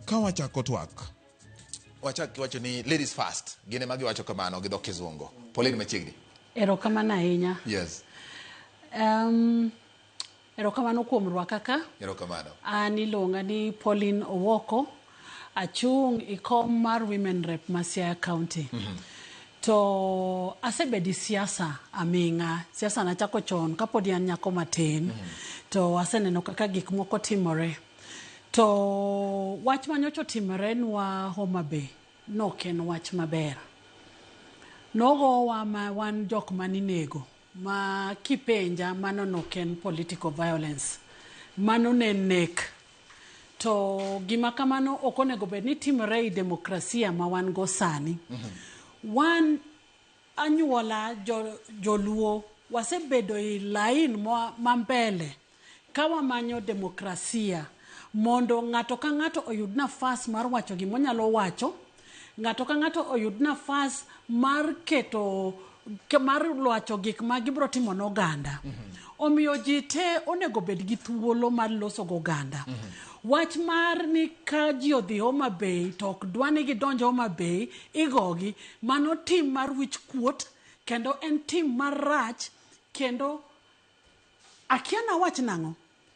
Ka wachako twak. Wachak kiwacho ni ladies first. Gin ema giwacho kamano gi dho Kizungu. Pauline machiegni. Erokamano ahinya. Yes. Erokamano kuom rwaka ka. Erokamano. An iluonga ni Pauline Owoko. Achung' i kom mar Women Rep ma Siaya County. To asebedo e siasa aming'a. Siasa nachako chon kapodi an nyako matin. To aseneno kaka gik moko timore. To wach manyocha otimore nwa Homa Bay nok en wach maber. Nogowa ma wan jok maninego ma kipenja mano nok en political violence. Mano ne nek. To gima kamano ok onego bed ni timore e demokrasia ma wan go sani. Wan anyuola joluo wasebedo e lain ma mbele ka wamanyo demokrasia mondo ng'ato ka ng'ato oyud nafas mar wacho gima onyalo wacho, ng'ato ka ng'ato oyud nafas mar keto mar wacho gik ma gibiro timo ne oganda. Omiyo ji te onego bed gi thuolo mar loso goganda. Wach mar ni ka ji odhi Homa Bay to ok dwa ni gidonj Homa Bay, igogi, mano tim mar wich kuot kendo en tim marach kendo akia nawach nang'o.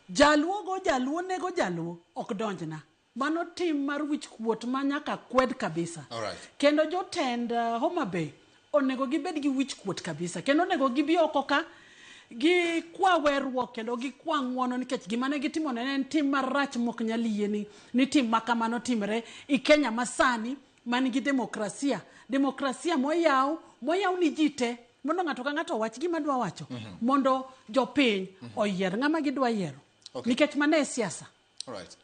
Jaluo go jaluo nego jaluo ok donjna. Mano tim mar wich kuot ma nyaka kwed kabisa. Alright. Kendo jotend Homa Bay onego gibed gi wich kuot kabisa. Kendo onego gibi oko ka gikwa weruok kendo gikwa ng'uono nikech gima ne gitimo ne en tim marach mok nyal yie ni tim ma kamano timre i Kenya masani man gi demokrasia. Demokrasia moyaw, moyaw ni ji te mondo ng'ato ka ng'ato owach gima dwa wacho. Mondo jopiny oyier ng'ama gidwa yiero. Okay. Nikech mano e siasa. Alright.